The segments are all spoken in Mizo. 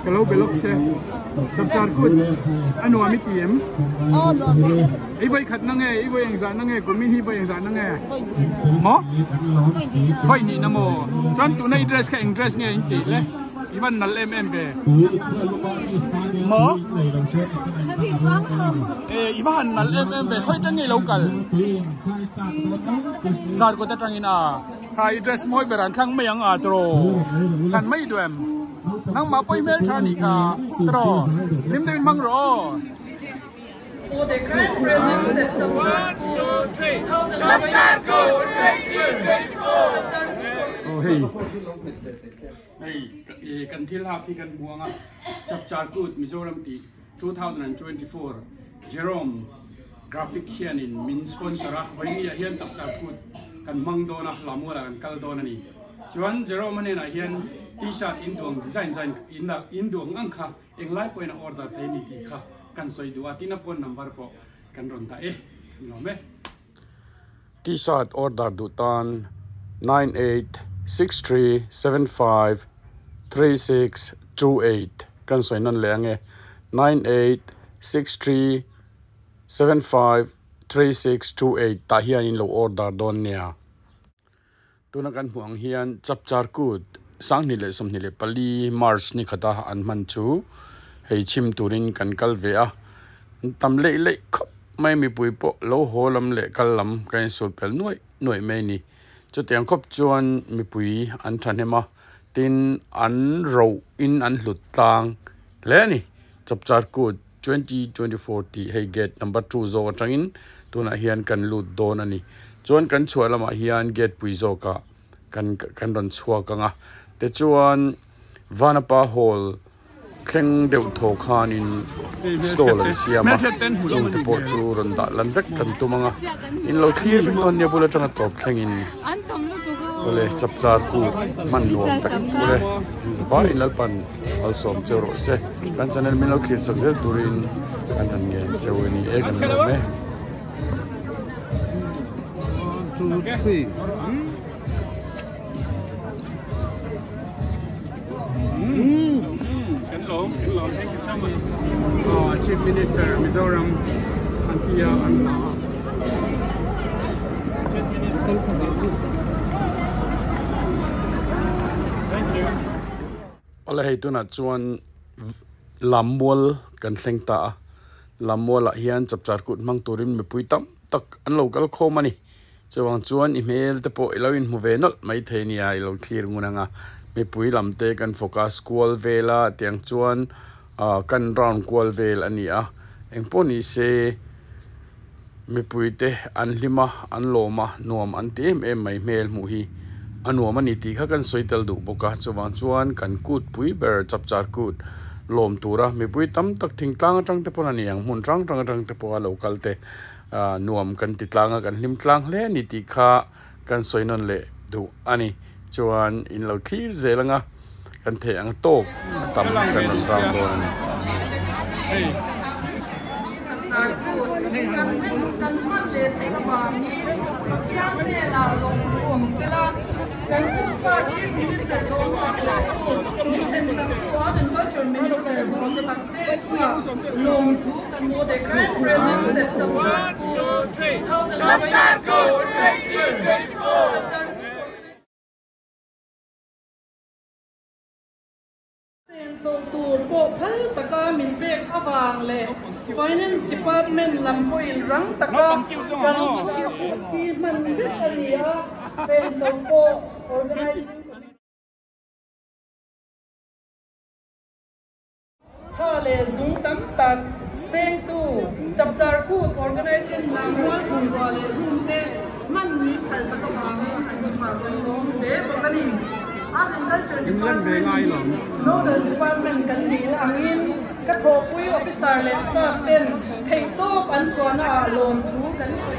Ka lo be lawk che. Chapchar kut a nuam i ti em? Aw nuam e. I vawi khat na nge? I vawi engzah na nge? Kumin hi vawi engzah na nge? Maw? Vawi hnih na maw? Chuan tuna i dress kha eng dress nge in tih le? I van nalh em em ve. Maw? E i va han nalh em em ve. Khawi atang nge i lo kal? Zarkawt atangin a. Kha i dress mawi ber an thlang mai ang a tiraw? Thlan mai duh em? Nangmah pawh i hmeltha anih kha tiraw? Hlim deuhin hmang rawh aw. Aw hei hei kan thil hak hi kan hmu ang a Chapchar Kut Mizoram tih 2024 Jerome Graphic hianin min sponsor a vawinia hian Chapchar Kut kan hmang dawn a Lamualah kan kal dawn a ni. Chuan Jerome-a hnenah hian T-shirt in duang design zain in duang ang kha englai pawhin a order thei a ni tih kha kan sawi duh a, tin a phone number pawh kan rawn dah e, kan lawm e. T-shirt order duh tan 9863753628 kan sawi nawn leh ang e, 9863753628 tah hian in lo order dawn nia. Tuna kan hmuh ang hian Chapchar Kut 2024 March ni khata an hman chu hei chhim turin kan kal ve a, tam leih leih khawp mai mipui pawh lo haw lam leh kal lam kan insul pel nuaih nuaih mai a ni. Chutiang khawp chuan mipui an thahnem a, tin an roh in an hlut tlang hle a ni. Chapchar Kut 2024 tih hei gate number 2 zawk atangin tunah hian kan lut dawn a ni. Chuan kan chhuah lamah hian gate pui zawkah kan kan rawn chhuak ang a. Tichuan Vanapa Hall thleng deuh thaw khanin stall an siam a, chungte pawh chu rawn dah lan vek kan tum ang a. In lo thlir vek dawn nia bul atanga tawp thlengin awle chapchar kut hman nuam vek ule zavaiin Lalpan Malsawm cheu rawh se. Kan channel min lo thlir chak zel turin kan han ngen cheu a ni e kan lawm e. Chief Minister Mizoram an tia an la a. Chief Minister. Thank you. Awle hei tunah chuan Lammual kan thleng ta a, Lammualah hian chapchar kut hmang turin mipui tam tak an lo kal khawm a ni. Chuvang chuan i hmel te pawh i lo inhmu ve nawlh mai thei nia i lo thlir ngun ang a, mipui lam te kan focus kual vel a tiang chuan ah kan round kual vel a ni a, engpawh ni se mipui te an hlim a, an lawm a, nuam an ti em em mai hmel hmuh hi a nuam a ni tih kha kan sawi tel duh bawk a, chuvang chuan kan kut pui ber chapchar kut lawm tura mipui tam tak thingtlang atang te pawn a ni ang hmun hrang hrang atang te pawha lo kal te ah nuam kan ti tlang a kan hlim tlang hle a ni tih kha kan sawi nawn leh duh a ni chuan in lo thlir zel ang a kan theih ang tawk a tam kan rawn round dawn a ni. Senso tur pawh phal taka min pek avang leh Finance Department lam pawhin rang taka kan sum hi hman vek a ni a, senso pawh Organizing Committee. Tha leh zung tam tak sengtu Chapchar Kut Organizing Lammual bungrua leh room te hman min phalsak avangin an chhuah kan lawm hle bawk a ni. Art and Culture Department hi Nodal Department kan nih na angin ka thawhpui officer leh staff ten theihtawp an chhuahna ah lawmthu kan sawi.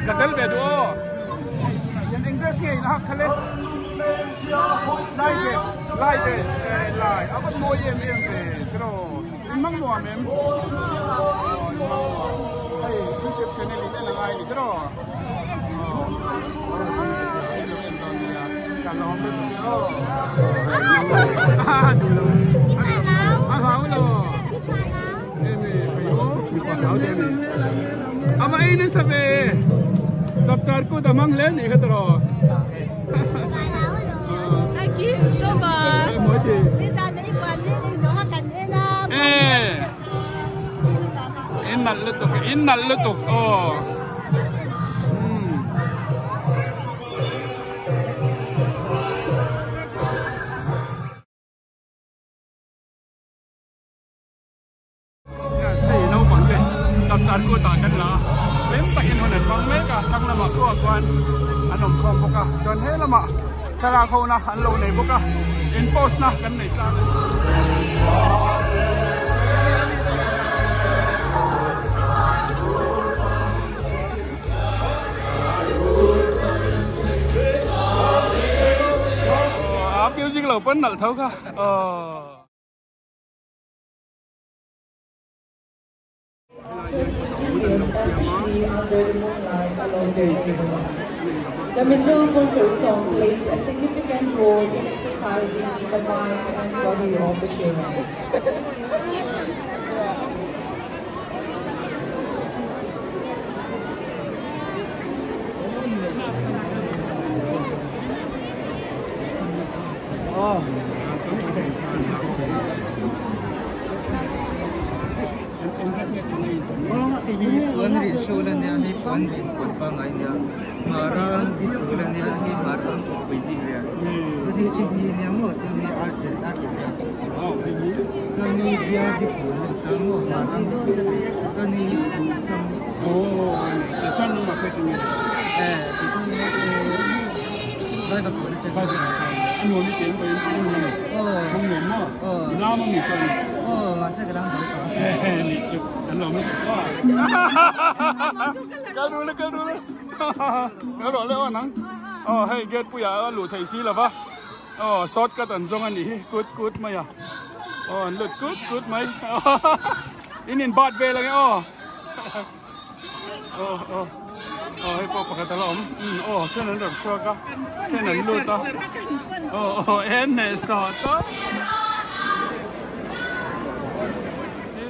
Ka tel ve duh aw. Hian eng dress nge in hak kha le? Lai dress, lai dress, eh lai. A va mawi em em ve tiraw. In hmang nuam em? Aw in hmang nuam. Hei YouTube channel in en a ngai a ni tiraw. Aw in lo en dawn nia. Ka lawm lutuk e aw. Duh lo. A hlau lo. Ama ei nasa ve chapchar kut a hmang hle nih kha tawh rawh. Thank you so much. In nalh lutuk in nalh lutuk aw. Hei naupang te chapchar kut ah kan la a, tlem takin hun an hmang mek a, thlang lamah pawh chuan an awm khawm bawk a, chuan he lamah thlalak ho na an lo nei bawk a, in post na kan nei tlang a ni. A music lo pawn nalh tho kha aw. Especially under the moonlight along the rivers. The Mizo Bunto song played a significant role in exercising the mind and body of the children. Puan rih hrul a nia hei puan rih puan pangngai a nia mara di ful a nia hei mara ang kawppui zing zia chuan hei chi hnih a nia maw chuan hei ar chen ar ti zia chuan hei bial di ful a ni ta maw mara ang di ful chuan hei chang Hei gate puiah a luh theih si lova aw short cut an zawng a nih hi kut kut mai a aw an lut kut kut mai in in bat vel ange aw. Aw aw aw hei pawh pakhat a la awm umm aw then an rawn chhuak a then an lut a aw aw en hneh sawh tawp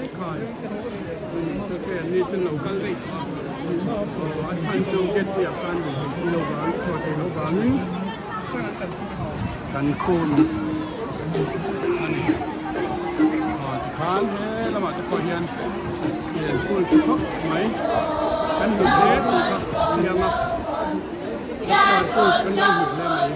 ekhai saw an ni chu an lo kal daih tawh a aw a chhan chu gate puiah khan duh thei si lo vang chhuah thei lo vangin kan khum a ni aw tikhan he lamah te pawh hian ih phul tha khawp mai kan hmu hle tih kha chiang a chapchar kut kan lo hmu hle mai.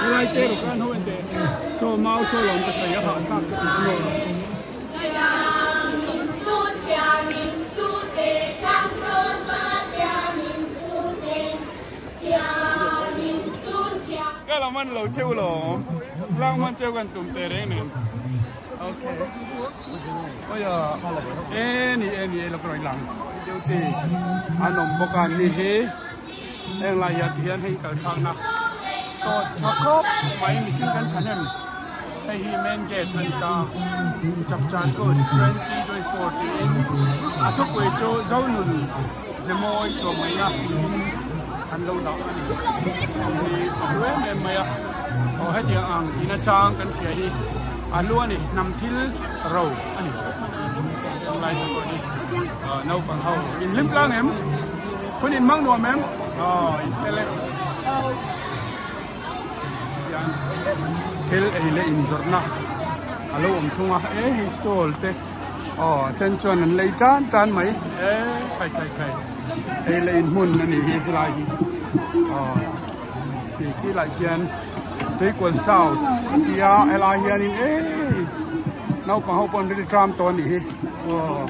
Helai che rawk an ho en teh saw mau saw lawm ka sawi a hahthlak ka ti emaw. Ka lam an lo cheu lawm lang hman cheu kan tum teh reng nen okay oi a e ni e ni e lo ka rawn lang duty an awm bawk a ni hi. Heng lai hian tihian hei kal thlakna tawt tha khawp mai mihring kan thahnem hei hi main gate a ni ta Chapchar Kut 2024 tiin a thupui chu Zonun Zemawi tlawmngaihna tiin an lo dah a ni hei hi a hlu em em mai a aw hetiang ang tihna chang kan hria hi a hlu a ni hnam thil ro a ni heng lai te pawh hi naupang ho inhlim tlang em. Hun in mang nuam em? Aw, in fel e. Hian thil ei leh inzawrhna a lo awm thung a, e hei stall te Aw then chuan an lei tan tan mai e khai khai khai hei lei hmun a nih hi helai hi aw khi khi lai khian tuikual south a tia helai hianin e naupang ho pawh an rilṭam tawh a nih hi aw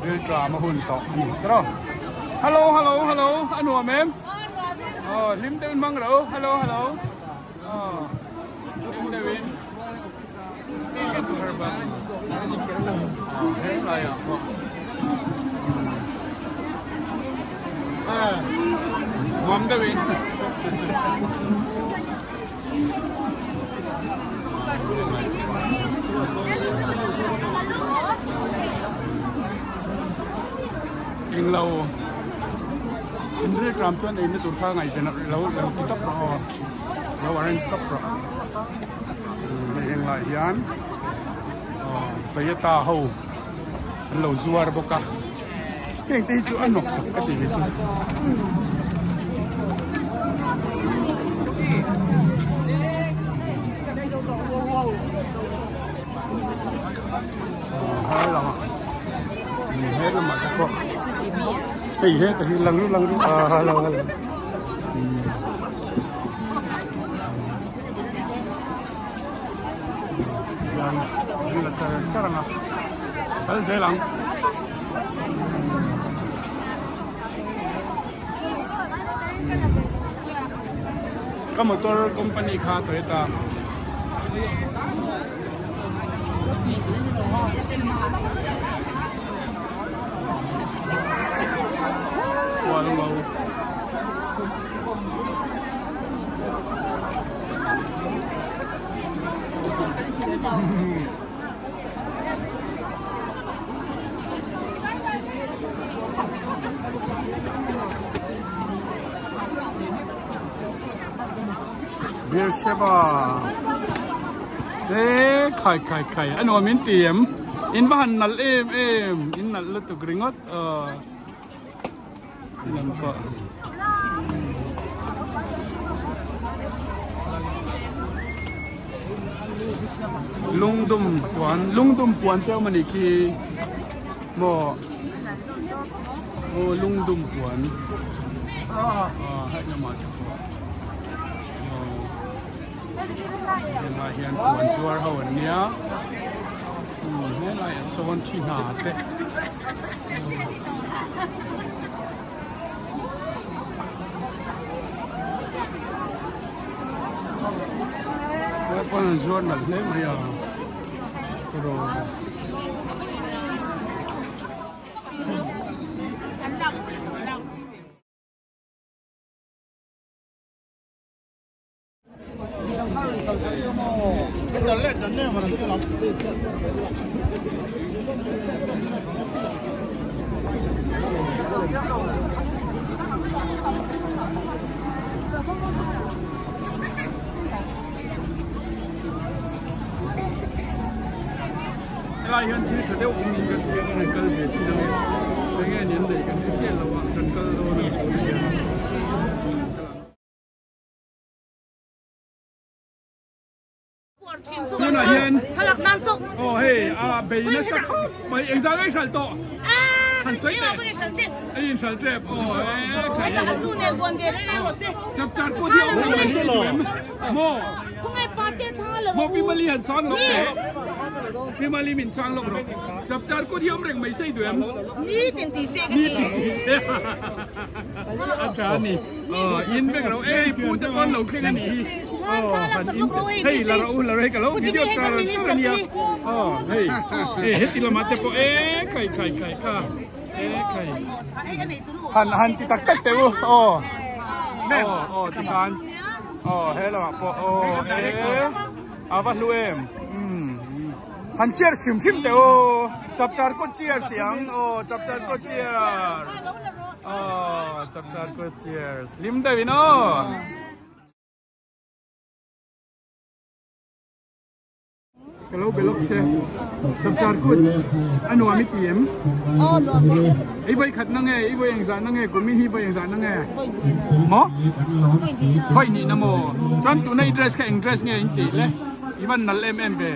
rilṭam a hun tawh a ni tawh hello hello hello a nuam em aw hlim deuhin hmang ro hello hello aw hlim deuhin. Nuam deuhin. Englo in rilṭam chuan eina tur kha ngaihven lo lo ti tawp rawh aw lo arrange tawp rawh. Hei heng lai hian Toyota ho an lo zuar bawk a heng te hi chu a hnawk sak ka tih hi chu. Hei heta hi lang ru lang ru a lang lang. Hian an la char char ang a kal zel ang. Ka motor company kha Toyota. Kual lo. Beersheba te khai khai khai a nuam in ti em in va han nalh em em in nalh lutuk ringawt aw. Lungdum puan lungdum puan te awm a nih khi maw aw lungdum puan ah hei lamah te pawh aw helaiah hian puan zuar ho an nia helaiah sawn thi hna te. He pawn an zuar nalh hle mai a rawh. Helai hian thil tha deuh awm in kan hria kan kal ve thin ang e enge ni an neih kan hre chiah lo a kan kal dawn a ni tun hian. Tunah hian aw hei a bei nasa khawp mai engzah nge i hralh tawh han sawi teh a in hralh tep aw chapchar pawh hi a awm mai se duh em maw maw pi mali han chang lawk teh pi mali min chang lawk rawh chapchar kut hi awm reng mai se duh em ni tin ti se ni tin ti se a tha a ni aw in vek ro ei pu te pawn lo thleng a nih hi aw han in hei la rawh u la rawh hei ka lo video char char a nia aw hei hei heti lamah te pawh e khai khai khai kha e khai han han ti tak tak teh u aw aw aw tikhan aw he lamah pawh aw e a va hlu em umm han cheer hrim hrim teh u chapchar kawt cheer tih ang aw chapchar kawt cheer. Aw chapchar kut cheers hlim deuh in aw. Ka lo be lawk che chapchar kut a nuam i ti em? Aw nuam e. I vawi khat na nge i vawi engzah na nge kum in hi vawi engzah na nge? Maw? Vawi hnih na maw? Chuan tuna i dress kha eng dress nge in tih le? I van nal em em ve.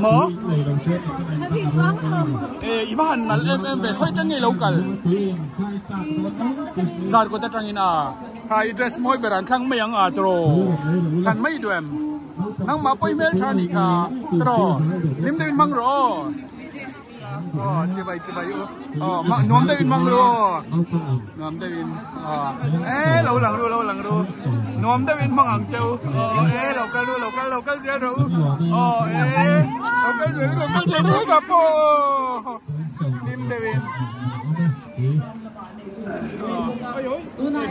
Maw? E i va han nal em em ve. Khawi atang nge i lo kal? Zarkawt atangin a. Kha i dress mawi ber an thlang mai ang a tiraw? Thlan mai duh em? Nangmah pawh i hmeltha anih kha tiraw? Hlim deuhin hmang rawh aw. Aw chibai chibai u. Aw nuam deuhin hmang ru aw. Nuam deuhin aw e lo lang ru lo lang ru. Nuam deuhin hmang ang che u. Aw e lo kal ru lo kal lo kal zel rawh u. Aw e lo kal zel ru lo kal zel ru ka pawh. Hlim deuhin.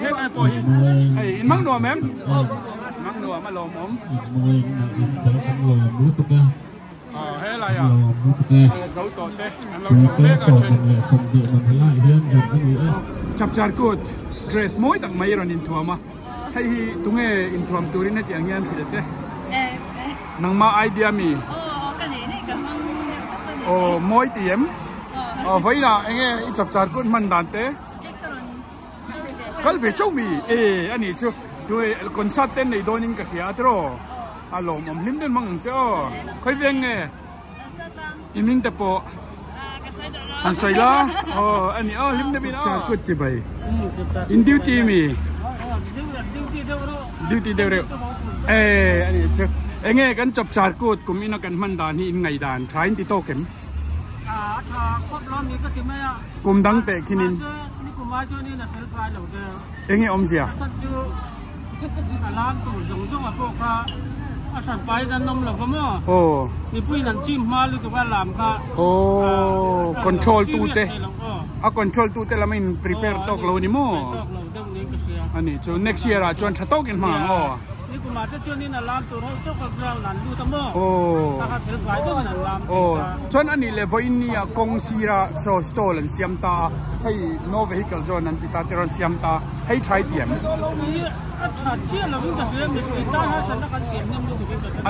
Heng ai pawh hi hei in mang nuam em? Mang nuam a lawmawm. He lai ah a zo tawh te an lo chho mek a then. Chapchar kut dress mawi tak mai rawn inthuam a, hei hi tunge inthuam turin hetiang hian hrilh che? Nangmah idea mi? Aw mawi ti em? Aw vawiinah enge i chapchar kut hman dan te? Kal ve chauh mi? E a nih chu tui concert te an nei dawnin ka hria a tiraw? A lawmawm hlim deuh hmang ang che aw. Khawi veng nge? I ming te pawh han sawi la aw a nih aw hlim deuhin aw. Chapchar kut chi bai. In duty mi? Duty deuh reuh. E a nih chu. Enge kan chapchar kut kum ina kan hman dan hi in ngaihdan tha in ti tawk em? Kum dang teh khinin. Enge awmzia? Aw. Aw control tu te a control tu te lam in prepare tawk lo ni maw? Ani chu next year ah chuan tha tawkin hmang ang aw. Aw chuan anih leh vawiin nia kawng sira saw stall an siam ta a hei no vehicle zone an ti ta te rawn siam ta hei tha i ti em?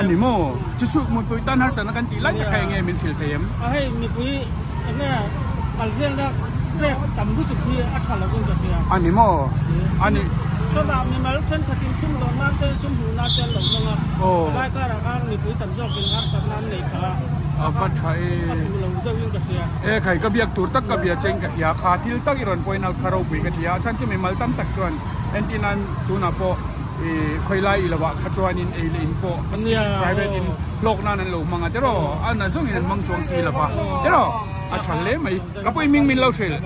Ani maw chu chu mipui tan harsatna kan tih lai tak kha enge min hrilh thei em? Ani maw ani. Sawtah mimal thenkhatin sum lawm nan te sum hmuh nan te an lo hmang a, helai karah khan mipui tam zawkin harsatna an nei phah a, A va tha e. A fuh lo deuhin ka hria. E khai ka biak tur tak ka bia che in ka hria, kha thil tak i rawn point out kha ropui ka ti a, a chhan chu mimal tam tak chuan entirnan tunah pawh i khawilai i lovah kha chuanin ei leh in pawh private in hlawk nan an lo hmang a tiraw, a na zawngin an hmang chuang si lova tiraw, a tha hle mai. Ka pawh i ming min lo hrilh.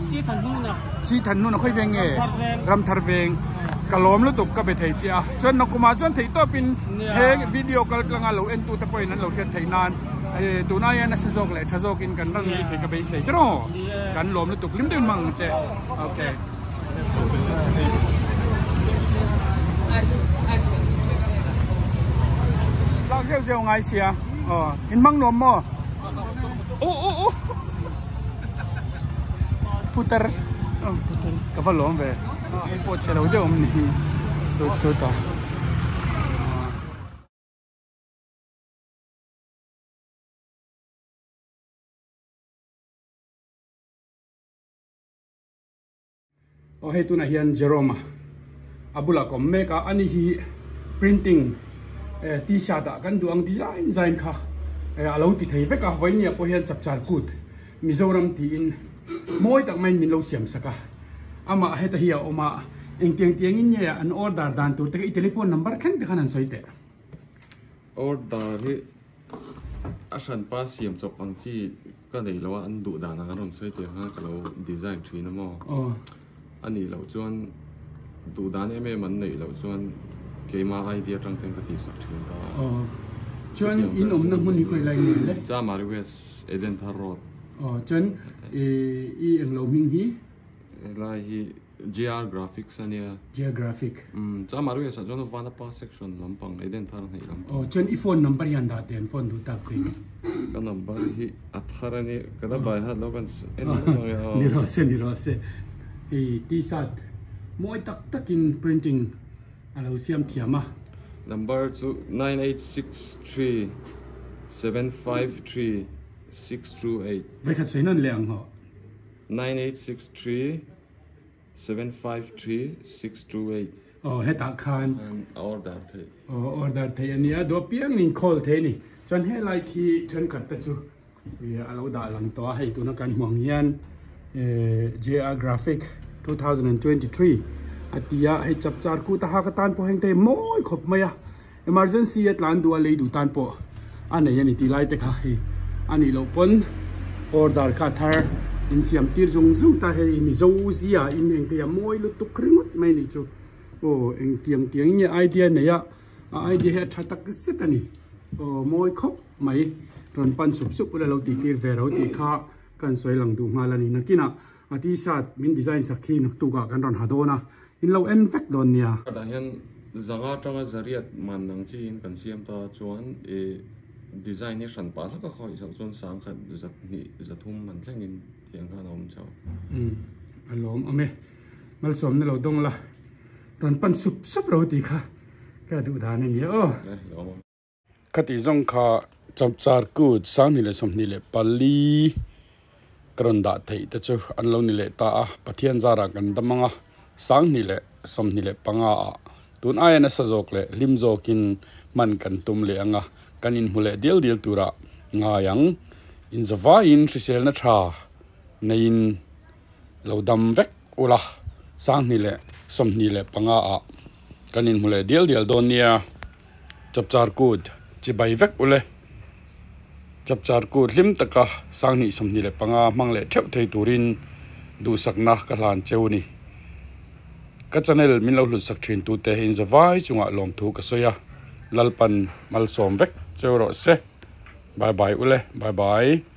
Si than hnuna. Si than hnuna khawi veng nge? Ram thar veng. Ka lawm lutuk ka be thei che a. Chuan nakumah chuan theih tawpin he video kal tlanga lo en tute pawhin an lo hriat theih nan tuna hian nasa zawk leh tha zawkin kan rang ngei thei ka beisei tiraw. Kan lawm lutuk hlim deuhin hmang ang che. Okay. Tlak zeuh zeuh ngai sia. Aw in hmang nuam maw? Oh oh oh. Putar putar ka va lawm ve hei pawh chhe lo deuh awm ni hi sut sut a. Aw hei tunah hian Jerome a bulah ka awm mek a, ani hi printing eh t-shirt ah kan duh ang design design kha eh a lo ti thei vek a, vawinia pawh hian chapchar kut Mizoram tiin mawi tak maiin min lo siam sak a, amah heta hi a awm a, engtiang tiangin nge an order dan tur te kha i telephone number thleng te khan an sawi teh. Order hi a hranpa siam chawp ang chi Ka nei lo a, an duh dan ang an rawn sawi tih ang khan ka lo design thin a maw? A nih loh chuan duh dan em em an neih loh chuan keima idea atang ten ka tih sak thin ta a. Chuan in awmna hmun hi khawi lai nge le? Chamari West, Eden Thar Road. Chuan i englo hming hi? Helai hi JR Graphics a nia. JR Graphic. Umm, chuan Marius ah chuan Vanapa section lampang, Eden thar hnaih lampang. Aw, chuan i phone number hi han dah teh, an phone duh tak che. Ka number hi a thar a nia, ka la bai hat lo kan en lo ang e aw. Ni rawh se, ni rawh se. Hei t-shirt mawi tak takin printing a lo siam thiam a. Number chu 9863 753 628. Vekhat sawi nawn leh ang hawh. 9863 753 628. Aw hetah khan a order theih. Aw order theih a nia duh apiangin in call thei a ni. Chuan helai khi thenkhat te chu a lo dah lang tawh a, hei tuna kan hmuh ang hian JR Graphic 2023 a ti a, hei chapchar kut a hak atan pawh heng te hi mawi khawp mai a, emergency a tlan duh a lei duh tan pawh a nei a ni tih lai te kha hei a nih loh pawn order kha a thar insiam tir zung zung ta hei Mizo zia in heng te hi a mawi lutuk ringawt mai a nih chu aw engtiang tiang in nge idea nei a a idea hi a tha tak zet a ni aw mawi khawp mai rawn pan sup sup ula lo tih tir ve ro tih kha kan sawi lang duh nghal a ni nakinah a t-shirt min design sak hi naktuk ah kan rawn ha dawn a in lo en vek dawn nia. Tah hian zanga atanga zariat man ang chi in kan siam ta chuan ih design hi hran pah hlak a khawih chhoh chuan sangkhat zahnih zathum man thleng in thiang khan a awm chho. Umm a lawm awm e malsawmna lo dawng la rawn pan sup sup ro tih kha ka duh dan a nia aw. Khati zawng kha Chapchar Kut 2024 ka rawn dah theih te chu an lo ni leh ta a, Pathian zarah kan dam ang a, 2025 ah tun aia nasa zawk leh hlim zawkin hman kan tum leh ang a, kan inhmu leh dial dial turah ngai ang. Inzavaiin hriselna tha neiin lo dam vek ula, 2025 ah kan inhmu leh dial dial dawn nia. Chapchar kut chi bai vek ule. Chapchar kut hlim taka 2025 hmang leh theuh thei turin duhsakna ka hlan cheu ni. Ka channel min lo hlutsak thin tute inzavai chungah lawmthu ka sawi a, Lalpan malsawm vek cheu rawh se. Bye bye ule, bye bye.